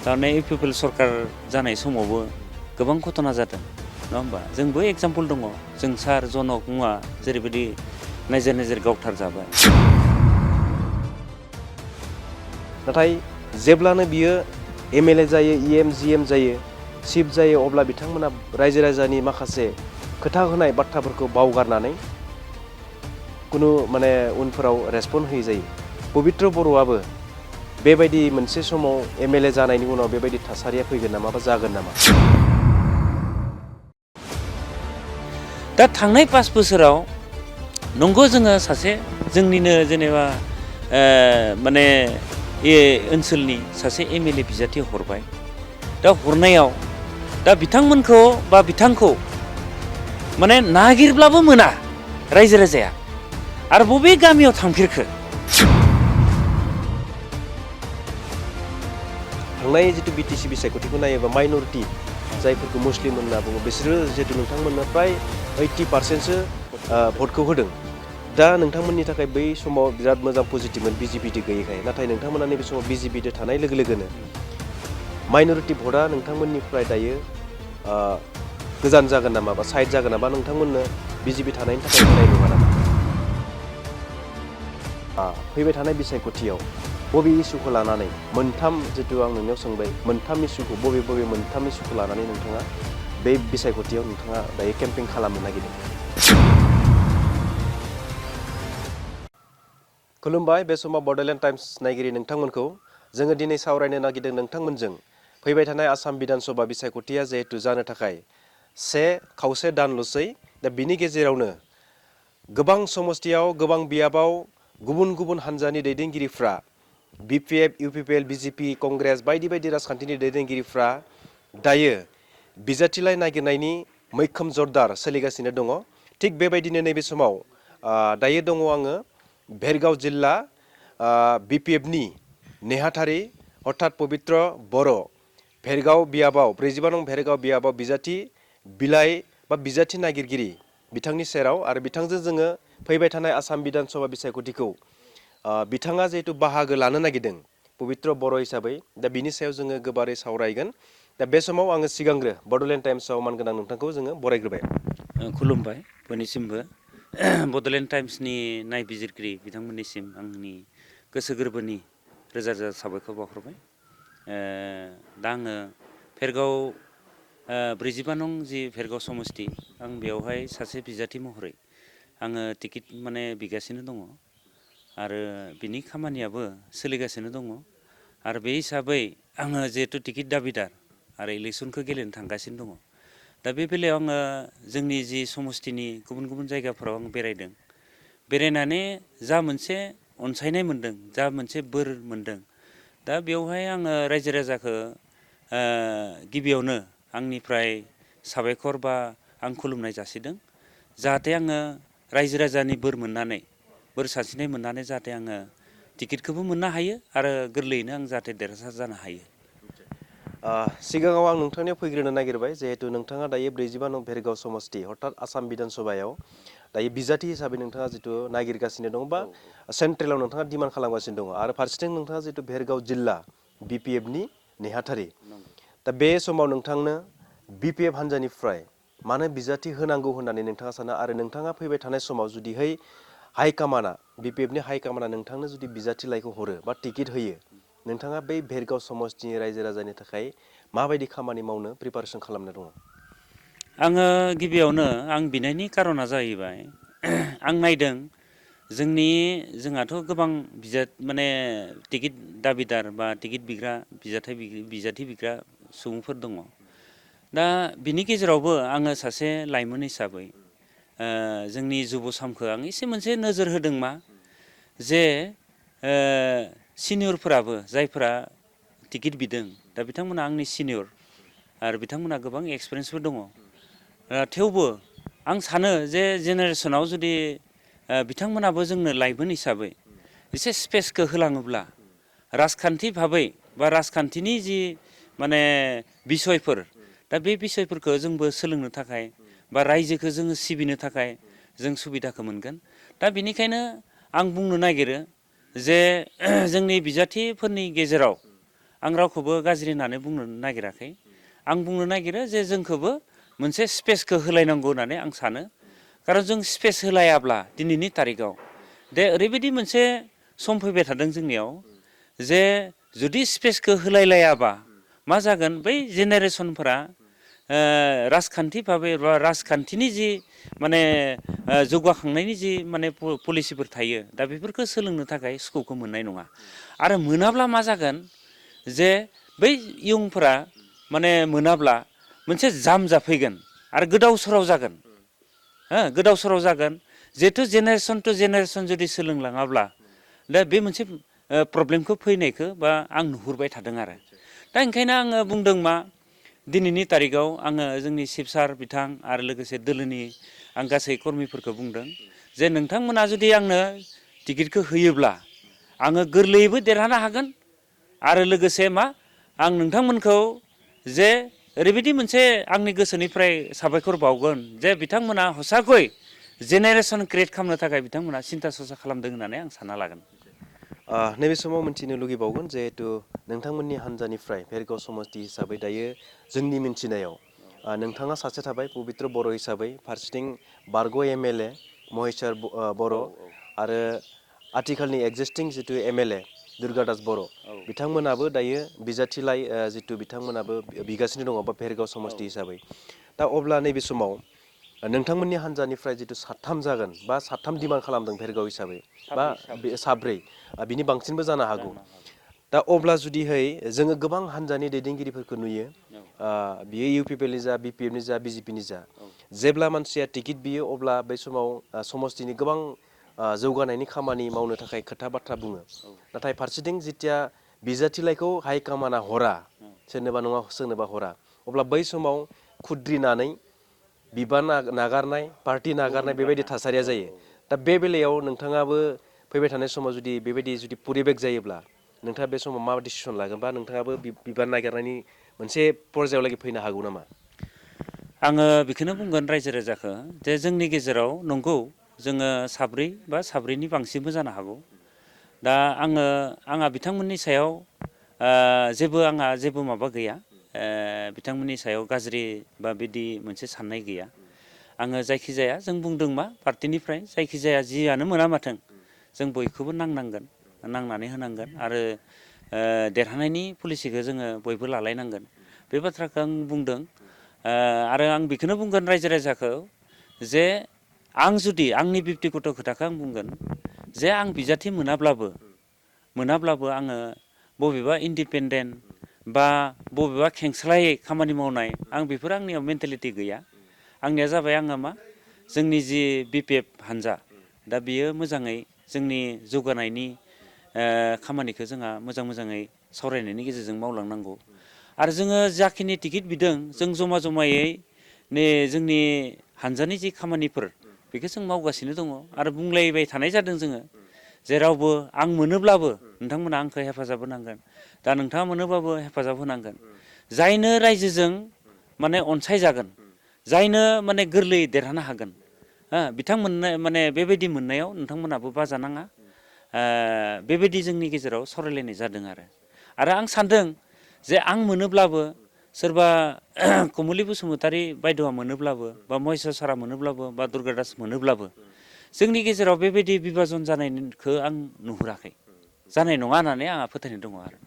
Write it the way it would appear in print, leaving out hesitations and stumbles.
थारमाने इउपिपिएल सरकार जानाय समावबो गोबां घटना जादों नङा होमबा जोंबो एग्जाम्पल दङ जों सार जनक मुवा जेरैबायदि नायजेर गावथार जाबाय नाथाय जेब्लानो बियो एमएलए जायो इएम जिएम जायो चिफ जायो अब्ला बिथांमोना रायजो राजानि माखासे खोथा होनाय बाथ्राफोरखौ बावगारनानै कुनु माने उनफोराव रेसपन्ड होयै जायो पबित्र बर'आबो बेबायदि मोनसे समाव एमएलए जानायनि उनाव बेबायदि थासारिया फैगोन नामा बा जागोन नामा दा थांनाय 5 बोसोराव नंगौ जोङो सासे जोंनिनो जेनेबा माने ओनसोलनि सासे एमएलए बिजाथि हरबाय दा हरनायाव दा बिथांमोनखौ बा बिथांखौ माने नागिरब्लाबो मोना रायजो राजाया आरो बबे गामियाव थांफेरखो थांनाय जितु बिटिसि बिसायख'थिखौ नायोबा माइनरिटि जायफोरखौ मुस्लिम होनना बुङो बिसोरो जितु नोंथांमोननो प्राय 80%सो भटखौ होदों दा नोंथांमोननि थाखाय बै समाव बिराद मोजां पजिटिभमोन बिजेपिदो गैयैखाय नाथाय नोंथांमोना नैबे समाव बिजेपिदो थानाय लोगो लोगोनो माइनरिटि भटआ नोंथांमोननिफ्राय दायो गोजान जागोन नामा बा साइड जागोन नामा नोंथांमोननो बिजेपि थानायनि थाखाय होनाय नङा नामा फैबाय थानाय बिसायख'थियाव बबे इस्युखौ लानानै मोनथाम जितु आं नोंनियाव सोंबाय मोनथाम इस्युखौ बबे मोनथाम इस्युखौ लानानै नोंथाङा बे बिसायख'थियाव नोंथाङा दायो केम्पेइन खालामनो नागिरदों खुलुमबाय बे समाव बड'लेण्ड टाइम्स नायगिरि नोंथांमोनखौ जोङो दिनै सावरायनो नागिरदों नोंथांमोनजों फैबाय थानाय आसाम बिधानसभा बिसायख'थिया जिहेतु जानो थाखाय 1.5 दानल'सै दा बिनि गेजेरावनो गोबां समस्थियाव गोबां बियाबाव गुबुन गुबुन हानजानि दैदेनगिरिफ्रा बिपिएफ इउपिपिएल बिजेपि कंग्रेस बायदि बायदि राजखान्थिनि दैदेनगिरिफ्रा दायो बिजाथिलाय नागिरनायनि मैखोम जरदार सोलिगासिनो दङ थिग बेबायदिनो नैबे समाव दायो दङ आङो भेरगाव जिल्ला बिपिएफनि नेहाथारि अर्थात पबित्र बर' भेरगाव बियाबाव 42 नं भेरगाव बियाबाव बिजाथि बिलाइ बा बिजाथि नागिरगिरि बिथांनि सेराव आरो बिथांजों जोङो फैबाय थानाय आसाम बिधानसभा बिसायख'थिखौ बिथाङा जिहेतु बाहागो लानो नागिरदों पबित्र बर' हिसाबै दा बिनि सायाव जोङो गोबारै सावरायगोन दा बे समाव आङो सिगांग्रो बड'लेण्ड टाइम्सआव मानगोनां नोंथांखौ जोङो बरायग्रोबाय खुलुमबाय बयनिसिमबो बड'लेण्ड टाइम्सनि नायबिजिरगिरि बिथांमोननिसिम आंनि गोसो गोरबोनि रोजा रोजा साबायखर बावहरबाय दा आङो भेरगाव 45 नं जि भेरगाव समस्ति आं बेवहाय सासे बिजाथि महरै आङो टिकेट माने बिगासिनो दङ आरो बिनि खामानियाबो सोलिगासिनो दङ आरो बे हिसाबै आङो जिहेतु टिकेट दाबिदार आरो इलेक्सनखौ गेलेनो थांगासिनो दङ दा बे बेलायाव आङो जोंनि जि समस्तिनि गुबुन गुबुन जायगाफोराव आं बेरायदों बेरायनानै जा मोनसे अनसायनाय मोन्दों जा मोनसे बोर मोन्दों दा बेवहाय आङो रायजो राजाखौ गिबियावनो आंनिफ्राय साबायखर बा आं खुलुमनाय जासिदों जाहाथे आङो रायजो राजानि बोर मोननानै बोर सारस्रिनाय मोननानै जाहाथे आङो टिकेटखौबो मोननो हायो आरो गोरलैयैनो आं जाहाथे देरहासार जानो हायो सिगाङाव आं नोंथांनियाव फैग्रोनो नागिरबाय जिहेतु नोंथाङा दायो 45 नं भेरगाव समस्ति अर्थात आसाम बिधानसभायाव दायो बिजाथि हिसाबै नोंथाङा जितु नागिरगासिनो दं बा सेन्ट्रेलाव नोंथाङा डिमान्ड खालामगासिनो दङ आरो फारसेथिं नोंथाङा जितु भेरगाव जिल्ला बिपिएफनि नेहाथारि दा बे समाव नोंथांनो बिपिएफ हानजानिफ्राय मानो बिजाथि होनांगौ होननानै नोंथाङा सानो आरो नोंथाङा फैबाय थानाय समाव जुदिहाय हाइकमान्डआ बिपिएफनि हाइकमान्डआ नोंथांनो जुदि बिजाथि लाइखौ हरो बा टिकेट होयो नोंथाङा बै भेरगाव समस्तिनि रायजो राजानि थाखाय माबायदि खामानि मावनो प्रिपारेसन खालामना दङ आङो गिबियावनो आं बिनायनि कारना जाहैबाय आं नायदों जोंहाथ' गोबां माने टिकेट दाबिदार बा टिकेट बिग्रा बिजाथि बिग्रा सुबुंफोर दङ दा बिनि गेजेरावबो आङो सासे लाइमोन हिसाबै जोंनि जुब सामखौ आं एसे मोनसे नोजोर होदों मा जे सिनियरफोराबो जायफोरा टिकेट बिदों दा बिथांमोना आंनि सिनियर आरो बिथांमोना गोबां एक्सपिरियेन्सबो दङ थेवबो आं सानो जे जेनेरेसनाव जुदि बिथांमोनाबो जोंनो लाइमोन हिसाबै एसे स्पेसखौ होलाङोब्ला राजखान्थि भाबै बा राजखान्थिनि जि माने बिसयफोर दा बे बिसयफोरखौ जोंबो सोलोंनो थाखाय बा रायजोखौ जोङो सिबिनो थाखाय जों सुबिदाखौ मोनगोन दा बेनिखायनो आं बुंनो नागिरो जे जोंनि बिजाथिफोरनि गेजेराव आं रावखौबो गाज्रि होननानै बुंनो नागिराखै। आं बुंनो नागिरो जे जोंखौबो मोनसे स्पेसखौ होलायनांगौ होननानै आं सानो। खारन जों स्पेस होलायाब्ला दिनैनि तारिखाव दे ओरैबायदि मोनसे सम फैबाय थादों जोंनियाव जे जुदि स्पेसखौ होलायलायाबा मा जागोन बै जेनेरेसनफोरा राजखान्थि भाबै बा राजखान्थिनि जि माने जौगाखांनायनि जि माने पलिसिफोर थायो दा बेफोरखौ सोलोंनो थाखाय स्कपखौ मोननाय नङा। आरो मोनाब्ला मा जागोन जे बै इयुनफोरा माने मोनाब्ला मोनसे जाम जाफैगोन आरो गोदाव सोराव जागोन। गोदाव सोराव जागोन जिहेथु जेनेरेसन टु जेनेरेसन जुदि सोलोंलाङाब्ला दा बे मोनसे प्रब्लेमखौ फैनायखौ बा आं नुहुरबाय थादों आरो। दा ओंखायनो आङो बुंदों मा दिनैनि तारिखाव आङो जोंनि चिफ सार बिथां आरो लोगोसे दोलोनि आं गासै कर्मिफोरखौ बुंदों जे नोंथांमोना जुदि आंनो टिकेटखौ होयोब्ला आङो गोरलैयैबो देरहानो हागोन आरो लोगोसे मा आं नोंथांमोनखौ जे ओरैबायदि मोनसे आंनि गोसोनिफ्राय साबायखर बावगोन जे बिथांमोना हसाखै जेनेरेसन क्रियेट खालामनो थाखाय बिथांमोना सिन्था सरसा खालामदों होननानै आं सानना लागोन। नैबे समाव मिथिनो लुगैबावगोन जिहेतु नोंथांमोननि हान्जानिफ्राय भेरगाव समस्ति हिसाबै दायो जोंनि मिन्थिनायाव नोंथाङा सासे थाबाय पबित्र बर' हिसाबै फारसेथिं बारग' MLA महेस्वर बर' आरो आथिखालनि एक्जिस्टिं जिथु MLA दुर्गादास बर' बिथांमोनाबो दायो बिजाथिलाइ जिथु बिथांमोनाबो बिगासिनो दङ बा भेरगाव समस्ति हिसाबै। दा अब्ला नैबे समाव नोंथांमोननि हान्जानिफ्राय जिथु साथाम जागोन बा साथाम डिमान्ड खालामदों भेरगाव हिसाबै बा साब्रै बिनि बांसिनबो जानो हागौ। दा अब्ला जुदिहाय जोङो गोबां हान्जानि दैदेनगिरिफोरखौ नुयो बियो UPPनि जा BPFनि जा BJPनि जा जेब्ला मानसिया टिकेट बियो अब्ला बै समाव समस्तिनि गोबां जौगानायनि खामानि मावनो थाखाय खोथा बाथ्रा बुङो। नाथाय फारसेथिं जिथिया बिजाथिलाइखौ हाइकामाना हरा सोरनोबा नङा सोरनोबा हरा अब्ला बै समाव खुद्रिनानै बिबान नागारनाय पार्टि नागारनाय बेबायदि थासारिया जायो। दा बे बेलायाव नोंथाङाबो फैबाय थानाय समाव जुदि बेबायदि जुदि परिबेक जायोब्ला नोंथाङा बे समाव मा डिसिसन लागोन बा नोंथाङाबो बिबान नागिरनायनि मोनसे पर्जायाव लागै फैनो हागौ नामा? आङो बेखौनो बुंगोन रायजो राजाखौ जे जोंनि गेजेराव नंगौ जोङो साब्रै बा साब्रैनि बांसिनबो जानो हागौ। दा आंहा बिथांमोननि सायाव आंहा जेबो माबा गैया बिथांमोननि सायाव गाज्रि बा बिदि मोनसे साननाय गैया। आङो जायखिजाया जों बुंदों मा पार्टिनिफ्राय जायखिजाया जियानो मोना माथों जों बयखौबो नांनांगोन नांनानै होनांगोन आरो देरहानायनि पलिसिखौ जोङो बयबो लालायनांगोन बे बाथ्राखौ आं बुंदों। आरो आं बेखौनो बुंगोन रायजो राजाखौ जे आं जुदि आंनि बेक्तिगत खोथाखौ आं बुंगोन जे आं बिजाथि मोनाब्लाबो आङो बबेबा इन्डिपेन्डेन्ट बा बबेबा खेंस्लायै खामानि मावनाय आं बेफोर आंनियाव मेन्टेलिटि गैया। आंनिया जाबाय आङो मा जोंनि जि BPF हान्जा दा बियो मोजाङै जोंनि जौगानायनि खामानिखौ जोंहा मोजाङै सावरायनायनि गेजेरजों मावलांनांगौ। आरो जोङो जाखिनि टिकेट बिदों जों जमा जमायै जोंनि हान्जानि जि खामानिफोर बेखौ जों मावगासिनो दङ आरो बुंलायबाय थानाय जादों जोङो जे रावबो आं मोनोब्लाबो नोंथांमोना आंखौ हेफाजाब होनांगोन दा नोंथाङा मोनोब्लाबो हेफाजाब होनांगोन जायनो रायजोजों माने अनसायजागोन जायनो माने गोरलैयै देरहानो हागोन बिथांमोननो माने बेबायदि मोननायाव नोंथांमोनाबो बाजानाङा बेबायदि जोंनि गेजेराव सावरायलायनाय जादों आरो आं सान्दों जे आं मोनोब्लाबो सोरबा कमलि बसुमतारी बायद'आ मोनोब्लाबो बा महेस्वर सारा मोनोब्लाबो बा दुर्गा दास मोनोब्लाबो जोंनि गेजेराव बेबायदि बिभाजन जानायखौ आं नुहुराखै जानाय नङा होननानै आंहा फोथायनाय दङ आरो।